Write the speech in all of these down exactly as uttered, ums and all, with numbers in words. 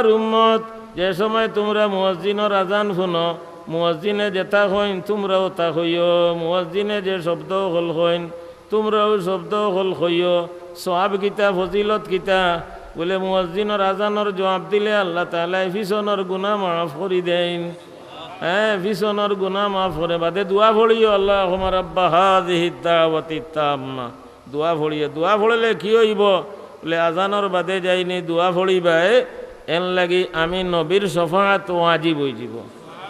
উম্মত, যে সময় তুমরা মুয়াজ্জিনর আজান হুনো, মুয়াজ্জিনে যেতা কইন, তুমরাও তা কইও। মুয়াজ্জিনে যে শব্দ অকল কইন, তুমরাও শব্দ অকল কইও। সওয়াব কিতা, ফজিলত কিতা? বুলে, মুয়াজ্জিনর আজানর জওয়াব দিলে আল্লাহ তাআলায় পিছনর গুনা মাফ করি দেইন। হ্যাঁ, পিছনর গুনা মাফ করে। বাদে দোয়া পড়িও, আল্লাহুম্মা রাব্বা হাযিহিদ দাওয়াতিত তাম্মা। দোয়া পড়িও। দোয়া পড়লে কি অইবো? বুলে, আজানর বাদে যাইনি দোয়া পড়িবায়, এর লাগি আমি নবীর শফাআত ওয়াজিব অইযিবো।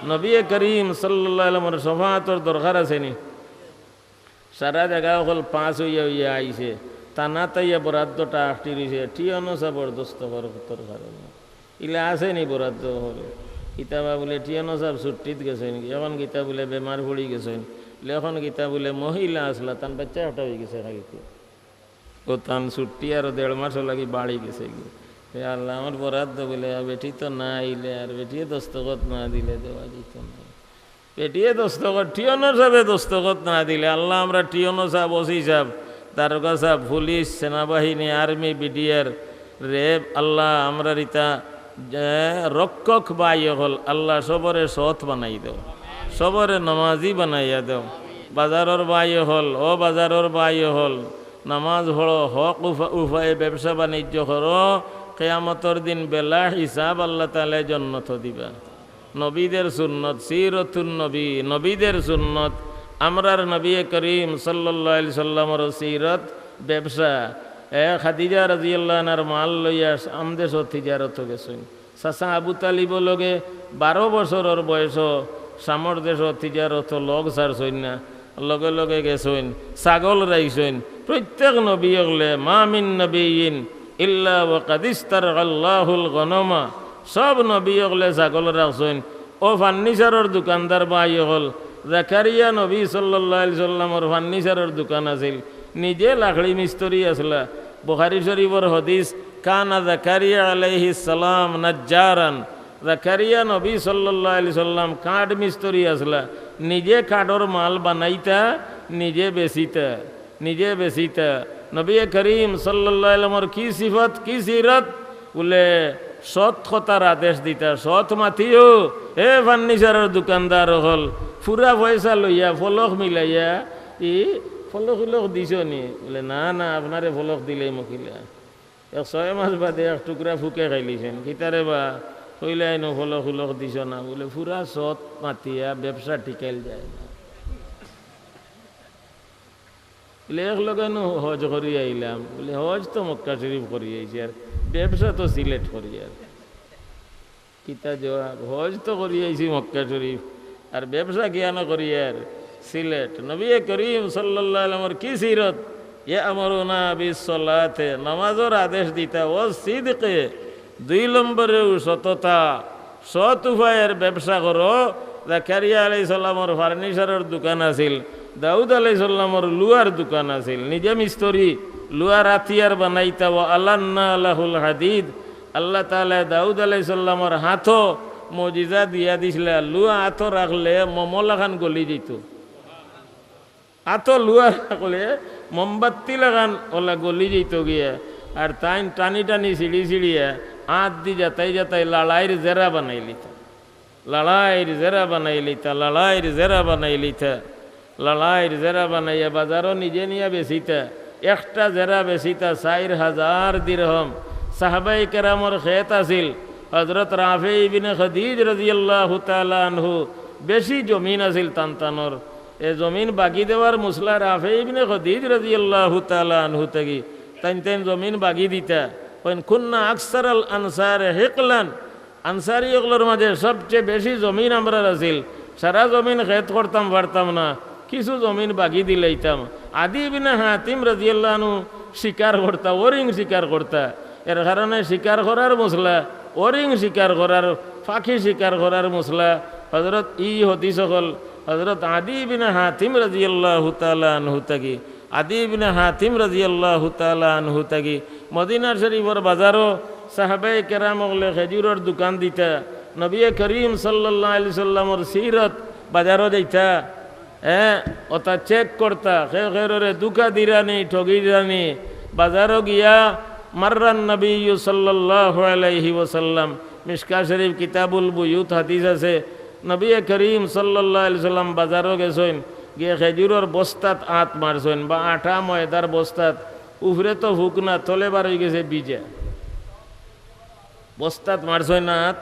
নবী করিম সাল্লাল্লাহু আলাইহি ওয়াসাল্লামর শফাআতর দরকার আছে নি? সারা জাগা অকল পাস অইয়া অইয়া আইছে, তানাত আইয়া বরাদ্দটা আটকি রইছে, টিয়নো সাবর দস্তখতর কারণে। ইলা আছে নি বরাদ্দ অকল? কিতাবা বুলে টিয়নো সাব ছুট্টিত গেছইন, অখন কিতা বুলে বেমার পড়ি গেছইন, অখন কিতা বুলে মহিলা আছলা, তান বাইচ্চা একটা অইগেছে কাইলকে। ও তান ছুট্টি আরো দেড় মাসও লাগি বাড়ি গেছে গি। এ আল্লাহ, আমার বরাদ্দ বুলে, আর বেটি তো না আইলে, আর বেটিয়ে দস্তখত না দিলে দেওয়া যেত না। বেটিয়ে দস্তখত, টিয়নো সাবে দস্তখত না দিলে, আল্লাহ, আমরা টিয়নো সাব, ওসি সাব, দারোগা সাব, পুলিশ, সেনাবাহিনী, আর্মি, বিডিআর, র‍্যাব, আল্লাহ, আমরার ইতা যে রক্ষক ভাই অকল, আল্লাহ, সবরে সৎ বানাই দেও, সবরে নামাজি বানাইয়া দেও। বাজারর ভাই অকল, ও বাজারর ভাই অকল, নামাজ পড়ো, হক উফা-, উপায়ে ব্যবসা বাণিজ্য করো, কিয়ামতর দিন বেলা হিসাব আল্লাহ তাআলায় জন্নত দিবা। নবীদের সুন্নত, সিরতুন নবী, নবীদের সুন্নত, আমরার নবী করিম সাল্লাল্লাহু আলাইহি সাল্লামর সিরত, ব্যবসা। এ খাদিজা রাদিয়াল্লাহু আনহার মাল লইয়া শাম দেশো তিজারতো গেছইন। চাচা আবু তালিবর লগে বারো বছরর বয়সো শামর দেশো তিজারতো লগ ছাড়ছইন না, লগে লগে গেছইন, ছাগল রাখছইন। প্রত্যেক নবী অকলে, "মা মিন নাবিয়্যিন ইল্লা ওয়া কাদ ইস্তারআল্লাহুল গনমা।" সব নবী অকলে ছাগল রাখছইন। ও ফার্নিচারর দোকানদার ভাই অকল, জাকারিয়া নবী সাল্লাল্লাহু আলাইহি সাল্লামর ফার্নিচারর দোকান আছিল, নিজে লাকড়ি মিস্ত্রি আছলা। বুখারী শরীফর হাদিস, "কানা জাকারিয়া আলাইহিস সালাম নাজ্জারান।" জাকারিয়া নবী সাল্লাল্লাহু আলাইহি সাল্লাম কাঠ মিস্ত্রি আছলা, নিজে কাঠর মাল বানাইতা, নিজে বেচিতা, নিজে বেচিতা। নবী করিম সাল্লাল্লাহু আলাইহি সাল্লামর কি সিফত, কি সিরত? বুলে, সৎ কথার আদেশ দিতা, সৎ মাতিও। এ ফার্নিচারর দোকানদার অকল, পুরা পয়সা লইয়া, ফলক মিলাইয়া, "ই ফলক উলক দিছো নি?" বুলে, "না, না, আপনারে ফলক দিলাইমু কিলা?" এক ছয় মাস বাদে এক টুকরা ফুকে খাইলিছইন। "কিতারে বা?" কইলে, "আইনো ফলক উলক দিছো না।" বুলে, "পুরা সৎ মাতিয়া ব্যবসা টিকাইল যায় না।" বুলে, "এক লগে নু হজ করি আইলাম।" বুলে, "হজ তো মক্কা শরীফ করি আইছি, আর ব্যবসা তো সিলেট করি আর।" কিতা জবাব? হজ তো করি আইছি মক্কা শরীফ, আর ব্যবসা কিয়ানো করি আর সিলেট। নবী করিম সাল্লাল্লাহু আলাইহি ওয়াসাল্লামর কি সিরত? ইয়ামুরুনা বিস সালাতে, নামাজর আদেশ দিতা, ওয়াস সিদকে, দুই নম্বরেও সততা, সৎ উপায়ের ব্যবসা করো। জাকারিয়া আলাইহিস সালামর ফার্নিচারর দোকান আছিল, দাউদ আলাইহিস সালামর লুয়ার দোকান আছিল, নিজে মিস্ত্রি, লুয়ার হাতিয়ার বানাইতা। ওয়া আলান্না লাহুল হাদিদ, আল্লাহ তাআলায় দাউদ আলাইহিস সালামর হাতো মুজিজা দিয়া দিছিলা, লুয়া হাতো রাখলে মোমো লাখান গলি যাইতো। হাতো লুয়া রাখলে মোমবাতি লাখান ওলা গলি যাইতো গিয়া। আর তাইন টানি টানি ছিড়ি ছিড়িয়া হাত দি যাতাই যাতাই লড়াইর জেরা বানাইলিতা। লড়াইর জেরা বানাইলিতা, লড়াইর জেরা বানাইলিতা, লড়াইর জেরা বানাইয়া বাজারো নিজে নিয়া বেচিতা। একটা জেরা বেচিতা চাইর হাজার দিরহম। সাহাবায়ে কেরামর খেত আছিল। হযরত রাফে ইবনে খদিজ রাদিয়াল্লাহু তাআলা আনহু বেশি জমিন আছিল তান তানর। এ জমিন বাগি দেওয়ার মসলা রাফে ইবনে খদিজ রাদিয়াল্লাহু তাআলা আনহু থাকি তাইন তাইন জমিন বাগি দিতা। কইন, "কুন্না আকসারাল আনসারে হিকলান।" আনসারি অকলর মাঝে সবচেয়ে বেশি জমিন আমরার আছিল। সারা জমিন খেত করতাম পারতাম না, কিছু জমিন বাগি দিলাইতাম। আদি ইবনে হাতিম রাদিয়াল্লাহু আনহু শিকার করতা, হরিণ শিকার করতা। এর কারণে শিকার করার মসলা, হরিণ শিকার করার, পাখি শিকার করার মসলা। হযরত ই হাদিস অকল হযরত আদি ইবনে হাতিম রাদিয়াল্লাহু তাআলা আনহু থাকি, আদি ইবনে হাতিম রাদিয়াল্লাহু তাআলা আনহু থাকি। মদিনা শরীফর বাজারো সাহাবায়ে কেরাম অকলে খেজুরর দোকান দিতা। নবী করিম সাল্লাল্লাহু আলাইহি সাল্লামর সিরত, বাজারো যাইতা, হ্যাঁ, ওটা চেক করতা, কেউ কেউরে ধোকা দিরানি, ঠগি দিরানি। বাজারো গিয়া মাররান নবী সাল্লাল্লাহু আলাইহি ওয়াসাল্লাম, মিশকা শরীফ কিতাবুল বুয়ুত হাদিস আছে, নবী করিম সাল্লাল্লাহু আলাইহি সাল্লাম বাজারো গেছইন, গিয়া খেজুরর বস্তাত আত মারছইন বা আটা ময়দার বস্তাত, উপরে তো ফুকনা, তলে বার অইগেছে ভিজা। বস্তাত মারছইন আত,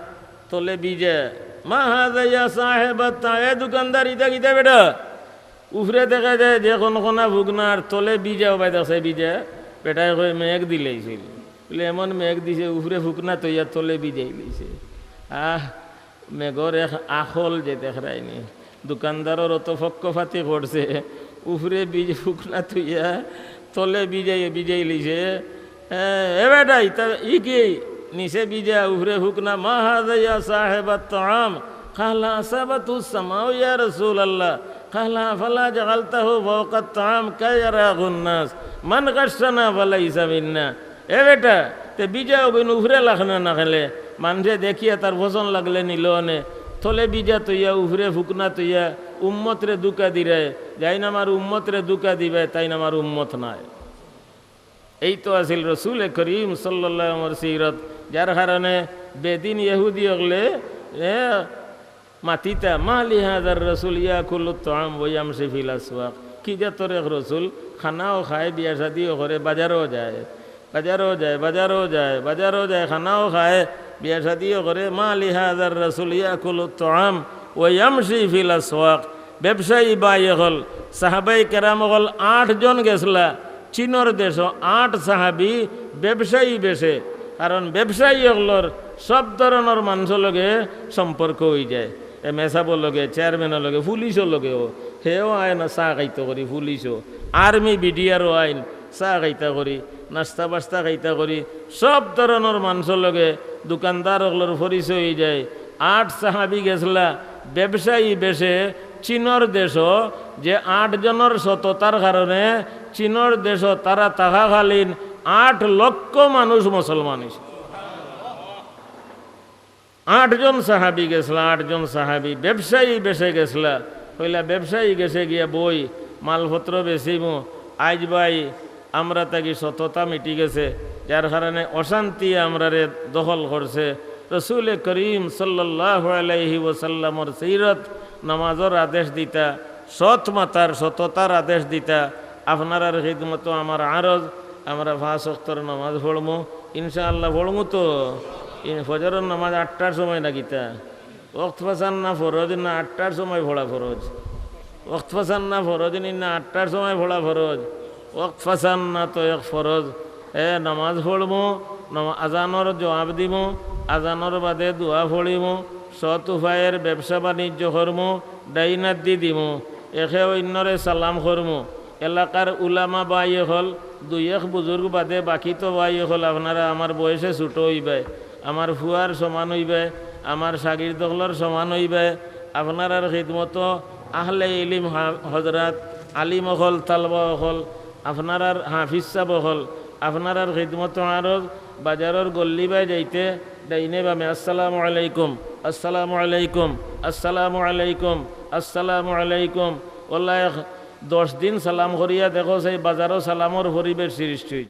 তলে ভিজা। "মা হাযা ইয়া সাহেবাত তাআম", এ দোকানদার, ইটা কিতা বেটা? উপরে দেখা যায় যে কনকনা ফুকনা আর তলে ভিজা, অবায় দেখছে ভিজা। বেটায় কয়, "মেঘ দিলাইছিল।" বলে, "এমন মেঘ দিছে, উপরে ফুকনা থইয়া তলে ভিজাইলাইছে।" আহ, মেঘর এক আকল যে দেখরায়নি। দোকানদারর অত পক্ষপাতি করছে, উপরে ভিজ-, ফুকনা থইয়া তলে ভিজাই, ভিজাইলাইছে। এ, এ বেটা, ইতা, ই কি? নিচে ভিজা, উপরে ফুকনা। "মা হাযা ইয়া সাহেবাত তাআম?" ক্বালা, "আসাবাতুস সামাউ ইয়া রাসূলাল্লাহ।" ক্বালা, "আফালা জাআলতাহু ফাওকাত তাআম কায়ারাহুন নাস? মান গাশশানা ফালাইসা মিন্না।" এ বেটা, তে ভিজা অগুইন উপরে লাখনা না কেনে? মানষে দেখিয়া তার পছন্দ লাগলে নিলো অনে। তলে ভিজা থইয়া, উপরে ফুকনা থইয়া, উম্মতরে ধুকা দিরায়। যেইন আমার উম্মতরে ধুকা দিবায়, তাইন আমার উম্মত নায়। এই তো আছিল রসুলে করিম সাল্লাল্লাহু আলাইহি ওয়াসাল্লামর সিরত, যার কারণে বেদিন ইহুদি অকলে, এ, মাতিতা, "মা লিহাযার রাসূল ইয়াকুলুত তাআম ওয়া ইয়ামশি ফিল আসওয়াক?" কি জাতর এক রসুল, খানাও খায়, বিয়া শাদিও করে, বাজারও যায়, বাজারও যায়, বাজারও যায়, বাজারও যায়, খানাও খায়, বিয়া শাদিও করে। "মা লিহাযার রাসূল ইয়াকুলুত তাআম ওয়া ইয়ামশি ফিল আসওয়াক।" ব্যবসায়ী ভাই অকল, সাহাবায়ে কেরাম অকল আটজন গেছলা, চীনর দেশো আট সাহাবি ব্যবসায়ী বেশে, কারণ ব্যবসায়ী অকলর সব ধরনর মানষর লগে সম্পর্ক অইযায়। এমএসএফর লগে, চেয়ারম্যানর লগে, পুলিশর লগেও, হেও আয় না চা খাইতা করি, পুলিশও, আর্মি, বিডিআরও আইন, চা খাইতা করি, নাস্তা বাস্তা খাইতা করি, সব ধরনর মানষর লগে, দোকানদার অকলর পরিচয় অইযায়। আট সাহাবি গেছলা ব্যবসায়ী বেশে চীনর দেশো, যে আটজনর সততার কারণে চীনর দেশো তারা থাকাকালীন আট লক্ষ মানুষ মুসলমান অইছে। আটজন সাহাবি গেছলা, আটজন সাহাবি ব্যবসায়ী বেশে গেছলা। কইলা, "ব্যবসায়ী বেশে গিয়া বই, মালপত্র বেচিমু, আইজ ভাই আমরা থাকি সততা মিটি গেছে, যার কারণে অশান্তি আমরারে দখল করছে।" রসুলে করিম সাল্লাল্লাহু আলাইহি ওয়াসাল্লামর সিরত, নামাজর আদেশ দিতা, সৎ মাতার সততার আদেশ দিতা। আপনারার খিদমতো আমার আরজ, আমরা পাঁচ ওয়াক্তর নামাজ পড়মু, ইনশাআল্লাহ পড়মু তো। ইন ফজরর নামাজ আটটার সময় না কিতা? ওয়াক্ত ফাসান না ফরজ না আটটার সময় পড়া ফরজ? ওয়াক্ত ফাসান না ফরজ নি না আটটার সময় পড়া ফরজ? ওয়াক্ত ফাসান না তো এক ফরজ। এ নামাজ পড়মু, নমা-, আজানর জবাব দিমু, আজানর বাদে দোয়া পড়িমু, সৎ উপায়ের ব্যবসা বাণিজ্য করমু, ডাইনাত দি দিমু, একে অইন্যরে সালাম করমু। এলাকার উলামা ভাই অকল, দুই এক বুজুর্গ বাদে বাকি তো ভাই অকল আপনারা আমার বয়সে ছোট অইবায়, আমার ফুয়ার সমান অইবায়, আমার শাগির্দ অকলর সমান অইবায়। আপনারার খিদমতো আহলে ইলিম হা-, হজরাত, আলিম অকল, তালবা অকল, আপনারার হাফিজ সাব অকল, আপনারার খিদমতো আরজ বাজারর গল্লি বায় যাইতে ডাইনে বামে, "আসসালামু আলাইকুম, আসসালামু আলাইকুম, আসসালামু আলাইকুম, আসসালামু আলাইকুম।" ওলা এক দশ দিন সালাম করিয়া দেখো, সেই বাজারো সালামর পরিবেশ সৃষ্টি অইছে।